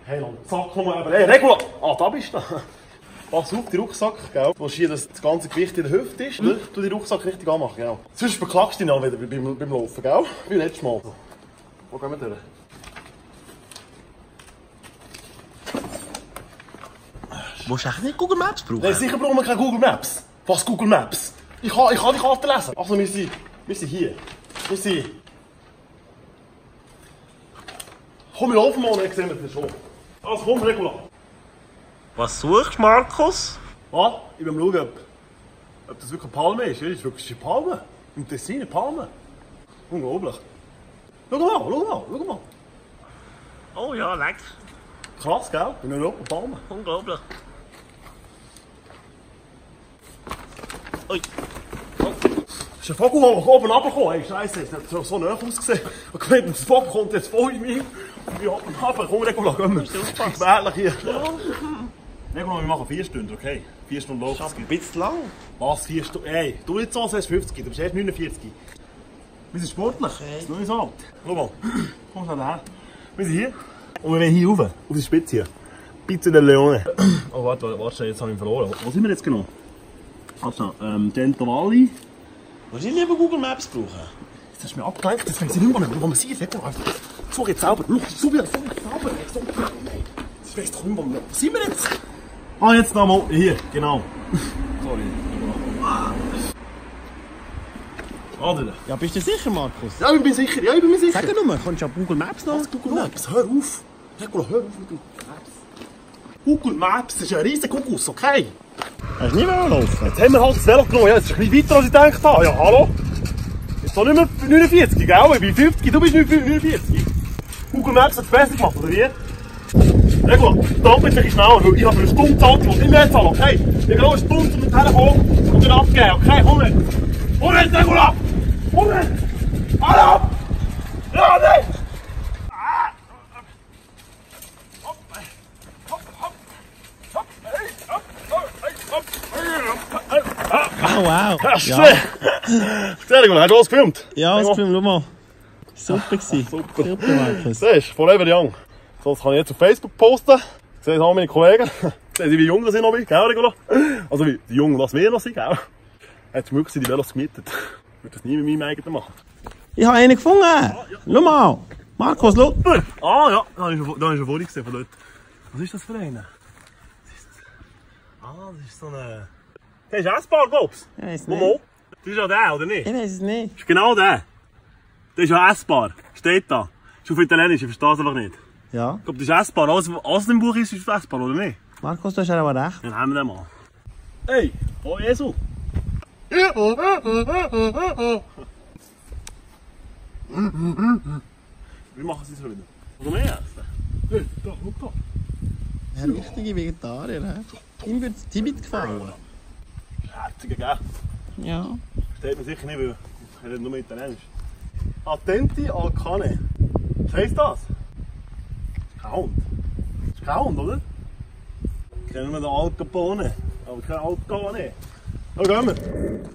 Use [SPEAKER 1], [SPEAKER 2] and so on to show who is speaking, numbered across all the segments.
[SPEAKER 1] Hey, Sack nochmal eben. Hey, Regula! Ah, da bist du. Pass auf, die Rucksack, gell? Wo hier das ganze Gewicht in der Hüfte ist. Du den Rucksack richtig anmachen, gell? Sonst beklagst du dich dann wieder beim Laufen, gell? Wie letztes Mal. Wo gehen wir durch?
[SPEAKER 2] Musst du echt nicht Google Maps brauchen?
[SPEAKER 1] Nein, sicher brauchen wir keine Google Maps. Was Google Maps? Ich kann die Karte lesen. Also, wir sind hier. Wir sind... Komm, wir laufen mal und dann sehen wir das schon. Also, komm, Regula.
[SPEAKER 2] Was suchst du, Markus?
[SPEAKER 1] Was? Ich will mal schauen, ob das wirklich eine Palme ist. Ja, das ist wirklich eine Palme. Im Tessin eine Palme. Unglaublich. Schau mal.
[SPEAKER 2] Oh ja, leck.
[SPEAKER 1] Krass, gell? In Europa Palme.
[SPEAKER 2] Unglaublich. Ui.
[SPEAKER 1] Das ist ein Vogel, der oben runtergekommen. Hey, Scheiße, das hat so nah ausgesehen. Und gemeint, das Vogel kommt jetzt vor mir. Und ich oben runter. Komm, Regula, gehen wir. Das ist gefährlich hier. Regula, wir machen 4 Stunden, okay? 4 Stunden Lauf.
[SPEAKER 2] Das ist ein bisschen lang.
[SPEAKER 1] Was, 4 Stunden? Hey, du jetzt so, sagst 50, du bist erst 49. Wir sind sportlich, das ist noch nicht so alt. Schau mal, komm schnell her. Wir sind hier und wir wollen hier rauf, auf die Spitze hier. Pizza del Leone. Oh, warte, jetzt habe ich ihn verloren. Wo sind wir jetzt genau? Also, Gento Valley.
[SPEAKER 2] Willst du nicht lieber Google Maps brauchen?
[SPEAKER 1] Das ist mir abgelenkt, das weiss ich nicht mehr, wo wir sind. Such jetzt selber, such jetzt selber. Das weiss doch nicht mehr, wo sind wir jetzt? Ah, jetzt nochmal, hier, genau. Sorry. Oder?
[SPEAKER 2] Ja, bist du sicher, Markus?
[SPEAKER 1] Ja, ich bin sicher,
[SPEAKER 2] Sag nur, kommst du auf Google Maps noch?
[SPEAKER 1] Was, Google Maps? Hör auf! Regula, hör auf mit Google Maps. Google Maps, das ist ein riesiger Kuckuck, okay?
[SPEAKER 2] Hast du nicht mehr laufen?
[SPEAKER 1] Jetzt haben wir halt das Velo genommen, ja, das ist ein bisschen weiter als ich gedacht habe. Ja, hallo? Ist doch nicht mehr 49, gell? Ich bin 50, du bist nicht 49. Google Maps hat es besser gemacht, oder wie? Regula, da bin ich schneller, weil ich habe eine Stunde gezahlt und nicht mehr zahlen, okay? Ich gehe noch eine Stunde zum Telefon und dann abgeben, okay? Komm jetzt! Komm jetzt, Regula! Komm jetzt! Alle ab! Ja, nicht!
[SPEAKER 2] Oh wow!
[SPEAKER 1] Ja, schön! Sehr gut, hast du alles gefilmt?
[SPEAKER 2] Ja, das gefilmt, schau mal. Super gewesen. Super, Markus.
[SPEAKER 1] Das ist Forever Young. So, das kann ich jetzt auf Facebook posten. Sehen auch meine Kollegen. Sehen Sie, wie jung ich noch bin, gell, Regula? Also, wie jung was wir noch sind, gell? Hat zum Glück die Velos gemietet. Ich würde das nie mit meinem eigenen machen.
[SPEAKER 2] Ich habe einen gefunden! Schau mal! Markus, schau!
[SPEAKER 1] Ah ja, da habe ich schon vorhin gesehen von dort. Was ist das für einer? Das ist so eine... Der ist essbar, glaubst du?
[SPEAKER 2] Ich weiss
[SPEAKER 1] Mal.
[SPEAKER 2] nicht.
[SPEAKER 1] Das ist ja der, oder nicht?
[SPEAKER 2] Ich weiss es nicht.
[SPEAKER 1] Das ist genau der. Der ist ja essbar. Steht da. Ist auf Italienisch, ich verstehe es einfach nicht.
[SPEAKER 2] Ja.
[SPEAKER 1] Ich glaube, das ist essbar. Alles im Buch ist essbar, oder nicht?
[SPEAKER 2] Markus, du hast ja aber recht.
[SPEAKER 1] Dann haben wir den mal. Hey, oh Jesu. Wie machen sie es wieder? Noch mehr essen? Hey, da, schau da.
[SPEAKER 2] Ein richtiger Vegetarier, hä? Ihm würde es Tibet gefallen.
[SPEAKER 1] Herziger, gell?
[SPEAKER 2] Ja.
[SPEAKER 1] Versteht man sicher nicht, weil er redet nur Italienisch. Attenti al cane. Was heisst das? Kein Hund. Das ist kein Hund, oder? Kennen wir den Al Capone. Aber kein Al Capone. Da gehen wir.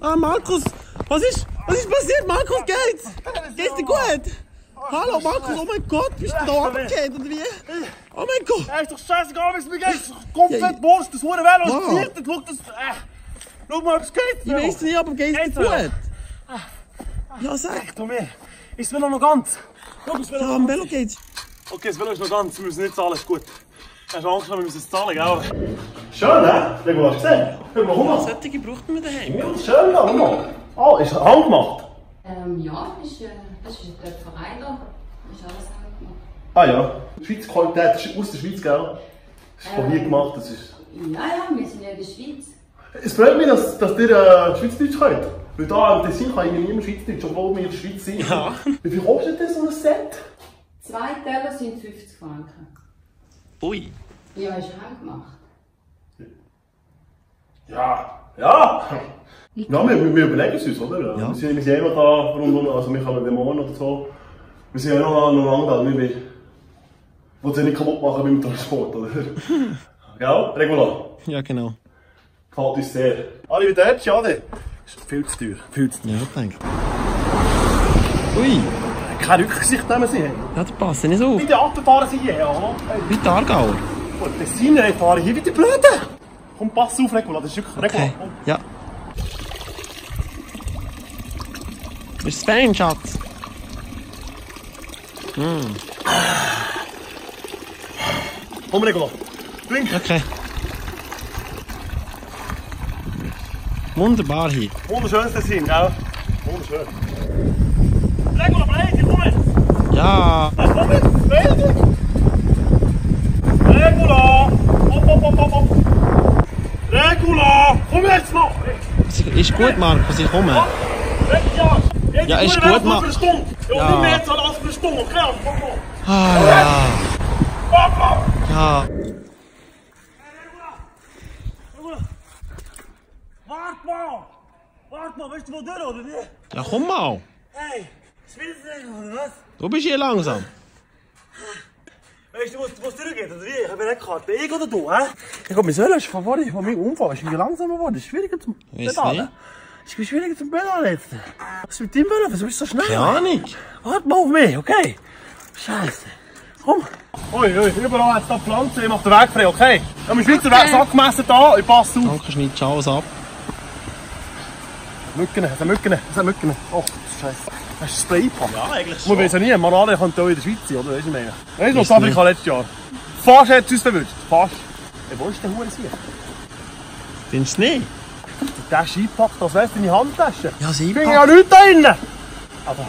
[SPEAKER 2] Ah, Markus! Was ist passiert? Markus, geht's? Geht's dir gut? Hallo, Markus, oh mein Gott, bist du da runtergefallen, oder wie? Oh mein Gott!
[SPEAKER 1] Hey, ist doch scheißegal, wie es mir geht. Komplett Wurst, das hure Velo ist gefiertet. Schau mal, ob es geht.
[SPEAKER 2] Ich weiss nicht, aber geht's dir gut? Ja, sag!
[SPEAKER 1] Du mir. Ist das Velo noch ganz? Schau, das Velo
[SPEAKER 2] Ja, am Velo geht's.
[SPEAKER 1] Okay, das Velo ist noch ganz, wir müssen nicht zahlen, ist gut. Hast du Angst, wir müssen es zahlen, gell? Schön, ne? Regula, hast du gesehen? Regula, komm mal.
[SPEAKER 2] Solche braucht man daheim.
[SPEAKER 1] Ja, schön, da, komm mal. Ah, ist handgemacht?
[SPEAKER 3] Ja, das ist der Verein da. Ist alles handgemacht.
[SPEAKER 1] Ah ja. Schweizer Qualität, das ist aus der Schweiz, gell? Das ist von hier gemacht, das ist...
[SPEAKER 3] Ja, wir sind ja in der Schweiz.
[SPEAKER 1] Es freut mich, dass ihr Schweizerdeutsch könnt. Weil da im Tessin kann irgendwie niemand Schweizerdeutsch, obwohl wir in der Schweiz sind. Ja. Wie viel kostet das so ein Set?
[SPEAKER 3] 2 Teller sind 50 Franken.
[SPEAKER 2] Ui.
[SPEAKER 3] Ja, ist handgemacht.
[SPEAKER 1] Ja. Ja, wir überlegen es uns, oder? Ja. Wir sind immer da rundum, also wir können den morgen oder so. Wir sind ja noch aneinander, wir wollen es ja nicht kaputt machen beim Transport, oder? Ja, Regula?
[SPEAKER 2] Ja, genau.
[SPEAKER 1] Gefällt uns sehr. Arrivederci, Ade. Ist viel zu teuer. Viel zu teuer.
[SPEAKER 2] Ja, ich denke. Ui.
[SPEAKER 1] keine Rücksicht nehmen sie haben.
[SPEAKER 2] Ja, die passen nicht auf.
[SPEAKER 1] Bitte abfahren sie hier, hallo?
[SPEAKER 2] Wie die Aargauer.
[SPEAKER 1] Gut, das sind wir, fahren hier wie die Blöden. Komm, pass auf, Regula, das ist wirklich Regula.
[SPEAKER 2] Okay. Ja. Ist es fein, Schatz?
[SPEAKER 1] Komm, Regula. Blink.
[SPEAKER 2] Okay. Wunderbar hier.
[SPEAKER 1] Wunderschönes Tessin, gell? Wunderschön. Regula, bleib, komm jetzt!
[SPEAKER 2] Ja.
[SPEAKER 1] Komm jetzt, bleib dich! Regula! Hopp! Regula! Komm jetzt noch!
[SPEAKER 2] Ist gut, Markus, ich komme. Ja, ist gut, Markus.
[SPEAKER 1] Für eine Stunde. Ja, nicht mehr zahlen als für eine Stunde, okay? Komm.
[SPEAKER 2] Ah, ja. Ja.
[SPEAKER 1] Warte mal, weißt du wo durch, oder wie?
[SPEAKER 2] Ja, komm mal.
[SPEAKER 1] Hey, spielst du nicht, oder was?
[SPEAKER 2] Du bist hier langsam.
[SPEAKER 1] Weißt du, wo es durchgeht, oder wie? Ich habe nicht Karte. Ich oder du, hä? Ich glaube, mein Söhne ist von meinem Unfall. Ist langsamer geworden. Es ist schwieriger zum Pedalen. Es ist schwieriger zum Pedalen jetzt. Was ist mit deinem Velo? Wieso bist du so schnell?
[SPEAKER 2] Keine Ahnung.
[SPEAKER 1] Warte mal auf mich, okay? Scheiße. Komm. Ui, überall jetzt da Pflanzen. Ich mach den Weg frei, okay? Ich habe meinen Schweizer Weg sackgemessen da. Ich passe auf.
[SPEAKER 2] Danke, schneid die Schaus ab.
[SPEAKER 1] Mücken. Oh, Scheiße. Hast du Spray gepackt?
[SPEAKER 2] Ja, eigentlich
[SPEAKER 1] Man weiß ja nie, Marale könnte auch in der Schweiz sein, oder? Weißt du, meine? Weißt du, was Afrika letztes Jahr? Fast hat es uns verwünscht. Fast. Wo ist der Huren hier?
[SPEAKER 2] Findest du nicht?
[SPEAKER 1] Der ist eingepackt, als wär's deine Handtasche.
[SPEAKER 2] Ja, sie
[SPEAKER 1] Ich bin ja nichts da drinnen. Aber.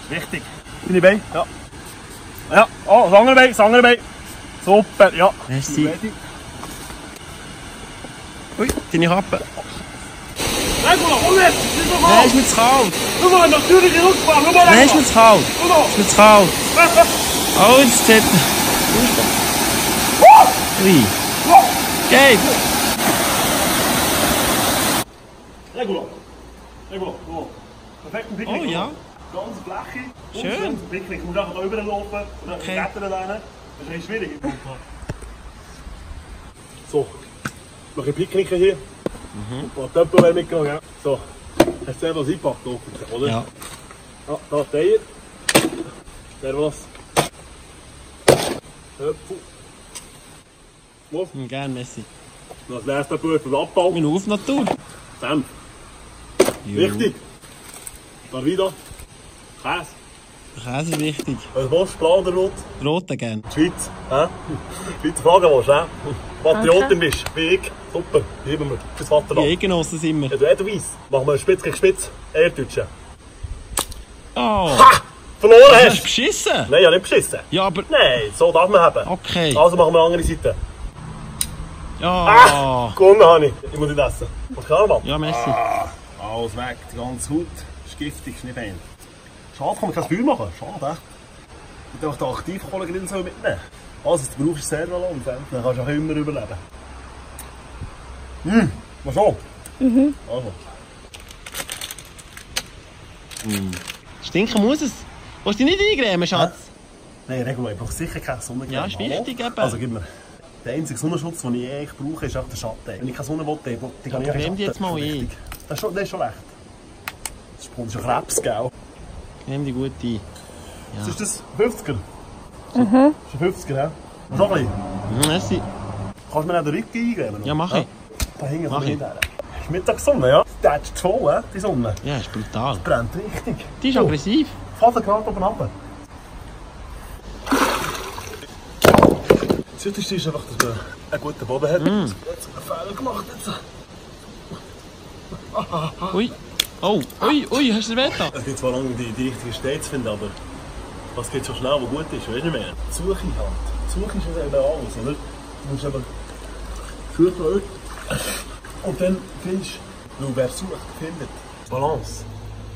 [SPEAKER 1] Das ist wichtig. Deine Beine? Ja. Ja. Oh, das andere Bein. Super, ja.
[SPEAKER 2] Merci. Ui, deine Kappe.
[SPEAKER 1] Regula, komm jetzt!
[SPEAKER 2] Nein, ist mir zu kalt.
[SPEAKER 1] Schau mal, natürliche Rückbahn, schau mal!
[SPEAKER 2] Nein, ist mir zu kalt. Ist mir zu kalt. Oh, jetzt steht... Ui. Geht.
[SPEAKER 1] Regula, so. Perfekten Picknick.
[SPEAKER 2] Oh ja.
[SPEAKER 1] Ganz Fläche.
[SPEAKER 2] Schön.
[SPEAKER 1] Picknick. Du musst einfach da rüber laufen und dann
[SPEAKER 2] Okay.
[SPEAKER 1] klettern lernen. Das ist echt schwierig. So. Noch ein Picknick hier. Und Töpfe mitgenommen, ja. So. Hast du selber was eingepackt, oder?
[SPEAKER 2] Ja.
[SPEAKER 1] Ja, da ist der hier. Der was. Töpfe. Was?
[SPEAKER 2] Gerne, Messi.
[SPEAKER 1] Das letzte Töpfe für den Abbau.
[SPEAKER 2] Meine Aufnatur.
[SPEAKER 1] Senf. Wichtig. Dann wieder. Käse.
[SPEAKER 2] Der Käse ist wichtig.
[SPEAKER 1] Was willst du? Blau oder rot?
[SPEAKER 2] Rote gerne.
[SPEAKER 1] Schweiz. Hä? Schweizer Flagge willst du, hä? Patriotin bist. Wie ich. Super. Lieben wir. Fürs
[SPEAKER 2] Die
[SPEAKER 1] Vaterland.
[SPEAKER 2] Eidgenossen sind wir.
[SPEAKER 1] Ja, du Edelweiss. Machen wir Spitz gegen Spitz. Erddeutschen.
[SPEAKER 2] Oh.
[SPEAKER 1] Verloren
[SPEAKER 2] Du hast
[SPEAKER 1] hast!
[SPEAKER 2] beschissen.
[SPEAKER 1] Nein, ich habe nicht beschissen.
[SPEAKER 2] Ja, aber...
[SPEAKER 1] Nein, so darf man haben.
[SPEAKER 2] Okay.
[SPEAKER 1] Also machen wir eine andere Seite.
[SPEAKER 2] Ja.
[SPEAKER 1] Gewonnen habe ich. Ich muss nicht essen. Was kann man?
[SPEAKER 2] Ja, Messi.
[SPEAKER 1] Alles weg. Die ganze Haut. Ist giftig, ist nicht fein. Schade, kann man kein Feuer machen. Schade, ich darf den Aktivkohlegrill so mitnehmen. Also, du brauchst Servola und dann kannst du auch immer überleben. Mal schon. Also.
[SPEAKER 2] Stinken muss es. Willst du dich nicht eingrämen, Schatz?
[SPEAKER 1] Nein, Regula, ich brauche sicher keine Sonnencreme.
[SPEAKER 2] Ja, ist wichtig eben.
[SPEAKER 1] Also gib mir. Der einzige Sonnenschutz, den ich eigentlich brauche, ist auch der Schatten. Wenn ich keine Sonne will, dann kann ich auch
[SPEAKER 2] creme die jetzt mal ein.
[SPEAKER 1] Das ist schon recht. Das ist schon Krebs, gell?
[SPEAKER 2] Nimm die gut ein.
[SPEAKER 1] Was ist das? 50er? Das ist ein 50er, ja? Noch ein bisschen.
[SPEAKER 2] Messi.
[SPEAKER 1] Kannst du mir auch den Rücken eingrämen?
[SPEAKER 2] Ja, mach ich.
[SPEAKER 1] Da hinten
[SPEAKER 2] Mach
[SPEAKER 1] kommt
[SPEAKER 2] ich.
[SPEAKER 1] nicht her. Ist Mittagssonne, ja? Der ist zu voll, die Sonne.
[SPEAKER 2] Ja, ist brutal.
[SPEAKER 1] Brennt richtig.
[SPEAKER 2] Die ist aggressiv.
[SPEAKER 1] Fast gerade oben runter. Das Wichtigste ist einfach, dass man einen guten Boden hat. Jetzt einen Fehler gemacht.
[SPEAKER 2] Ui. Oh, ui, hast du den Wetter?
[SPEAKER 1] Es gibt zwar lange die richtige Stelle zu finden, aber was geht so schnell, was gut ist, weißt du nicht mehr? Die Suche halt. Die Suche ist eben alles, oder? Du musst eben suchen und dann findest du, wer sucht, findet. Balance.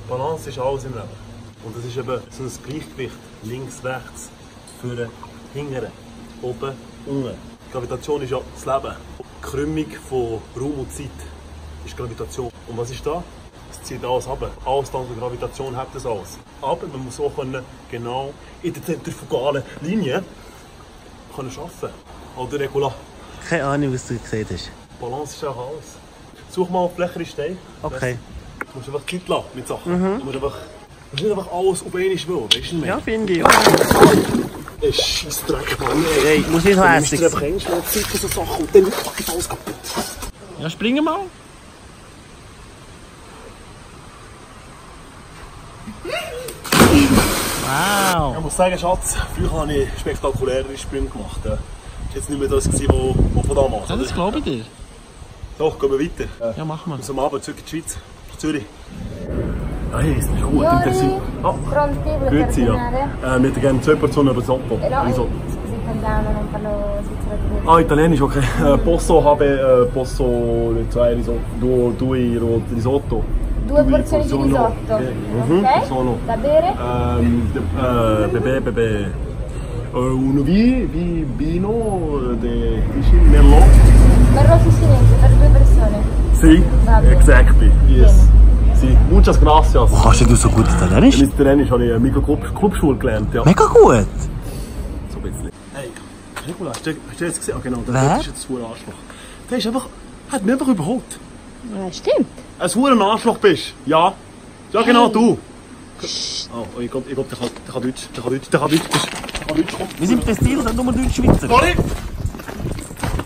[SPEAKER 1] Balance ist alles im Leben. Und das ist eben so ein Gleichgewicht. Links, rechts, vorne, hinten, oben, unten. Gravitation ist ja das Leben. Die Krümmung von Raum und Zeit ist Gravitation. Und was ist da? Es zieht alles ab. Alles dank der Gravitation hat das alles. Aber man muss auch genau in der zentrifugalen Linie arbeiten. Oder Regula.
[SPEAKER 2] Keine Ahnung, was du gesehen hast.
[SPEAKER 1] Balance ist auch alles. Such mal flächere Steine.
[SPEAKER 2] Okay.
[SPEAKER 1] Du musst einfach Zeit lassen mit Sachen. Du musst einfach Das ist nicht einfach alles auf einmal will, weißt du?
[SPEAKER 2] Ja, finde ich.
[SPEAKER 1] Ey, Scheissdreck, Mann.
[SPEAKER 2] Hey, muss nicht noch
[SPEAKER 1] Du
[SPEAKER 2] essen.
[SPEAKER 1] musst dir einfach einstellen, sicher so Sachen und dann geht alles kaputt.
[SPEAKER 2] Ja, springen mal. Wow.
[SPEAKER 1] Ich muss sagen, Schatz, früher habe ich spektakulärere Sprünge gemacht. Das war jetzt nicht mehr das, was von damals.
[SPEAKER 2] Ja, das glaube ich dir.
[SPEAKER 1] Doch, gehen wir weiter.
[SPEAKER 2] Ja, mach mal.
[SPEAKER 1] Aus dem Abend zurück in die Schweiz, nach Zürich. Ja, hey, ist mich gut interessiert. Ah,
[SPEAKER 4] Pronti per
[SPEAKER 1] grüezi, ja.
[SPEAKER 4] ordinare?
[SPEAKER 1] Wir hätten gerne 2 Portionen Risotto.
[SPEAKER 4] Però
[SPEAKER 1] Risotto.
[SPEAKER 4] scusi, italiano, non parlo svizzero tedesco.
[SPEAKER 1] Ah, italienisch, okay. Posso habe, posso 2 risotto, 2 risotto.
[SPEAKER 4] 2 porzioni di risotto. Ok?
[SPEAKER 1] Sono.
[SPEAKER 4] Da bere?
[SPEAKER 1] Bebe. Un vino de Merlot.
[SPEAKER 4] Merlot sinese per 2 persone.
[SPEAKER 1] Sì,
[SPEAKER 4] Va bene.
[SPEAKER 1] exactly. Yes.
[SPEAKER 4] Bene.
[SPEAKER 1] Sì, muchas gracias.
[SPEAKER 2] Kannst du so gut Italienisch?
[SPEAKER 1] Mit Italienisch habe ich eine Mikro-Clubschule gelernt, ja.
[SPEAKER 2] Mega gut.
[SPEAKER 1] So ein bisschen. Hey, Nicola, hast du jetzt gesehen? Ah, genau,
[SPEAKER 2] Wer?
[SPEAKER 1] das ist jetzt ein verdammter Arschloch. Der ist einfach, hat mich einfach überholt.
[SPEAKER 4] Ja, stimmt.
[SPEAKER 1] Ein verdammter Arschloch bist. Ja. Ja, genau, du. Oh, ich glaube, der kann Deutsch. Der kann Deutsch.
[SPEAKER 2] Wir sind das Ziel, sind nur Deutsch-Schweizer.
[SPEAKER 1] Sorry!